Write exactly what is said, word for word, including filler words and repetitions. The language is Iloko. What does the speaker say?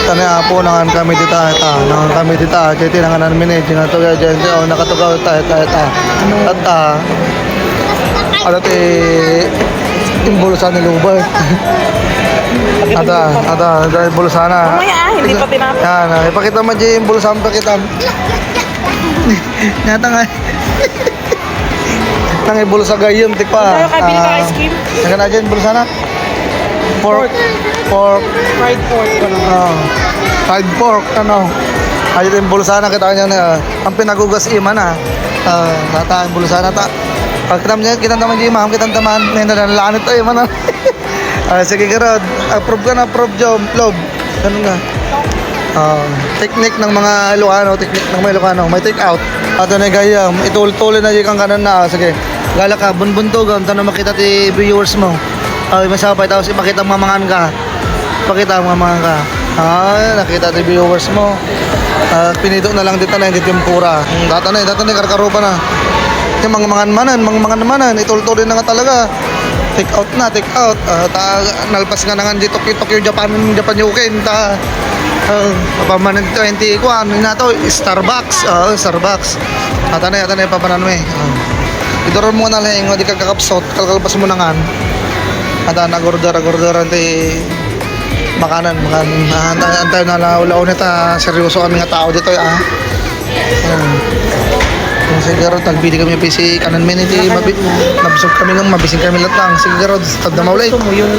Tani apo, nangan kami dita, ita. Nangan kami dita, jay ti nanganan mi ni, jay nga tugaw, jay, jay, oh, nakatugaw, ita, ita, ita. Ita. Ano ti imbulsa ni Lubert? Ada, ada, ada imbulsa na. Mamaya, ah, hindi pa tinapos. Yan, ah, ipakita mo, jay, imbulsa mo, pakita mo. Nyata nga. Nang ibulsa gayon, tikpa. Ano kayo, kabili ka ice cream? Nagana dyan, bulsa na. Pork. Pork. Fried pork, ano? Oh. Fried pork, ano? Ayun yung bulsa na, kita niya na. Ang pinagugas ima na. Ah, tata, ang bulsa na ta. Ah, kita niya, kita naman yung imam, kita naman. May nalalanit tayo, mana. Ah, sige, Gerard. Approve ka na, approve, Jom. Love. Ganun nga. Ah, technique ng mga Ilocano, technique ng mga Ilocano. May take out. Ato na gayam, itultuloy na yung kanan na. Ah, sige. Gala ka, bunbuntugan, tanong makita ti viewers mo. Ah, masapay, tapos ipakita mo mangan ka. Pakita mo mangan ka. Ah, nakita ti viewers mo. Ah, pinito na lang dito na yung tempura. Hmm, data na, data na, karkarupa na. Yung mga mangan manan, mga mangan manan, itultuloy na nga talaga. Take out na, take out. Ah, ta, nalpas nga nangan di Tokyo, Tokyo, Japan, Japan, U K, ta, ah, papaman twenty, kuan, na to, Starbucks, ah, Starbucks. Ata na, ata na, papanan mo eh. Ah. Iduron mo na lang, di ka kakapsot, kalkalpas mo nangan. Ata, nag-order, nag-order, anti, makanan, makanan. Ah, antay, antay na lang, ulaw na ta, seryoso kami nga tao dito, ah. Hmm. Yung siguro, tagbili kami pisi kanan minute, mabi-, nabusog kami nung mabising kami lahat lang. Siguro, tadda maulay. Gusto mo yung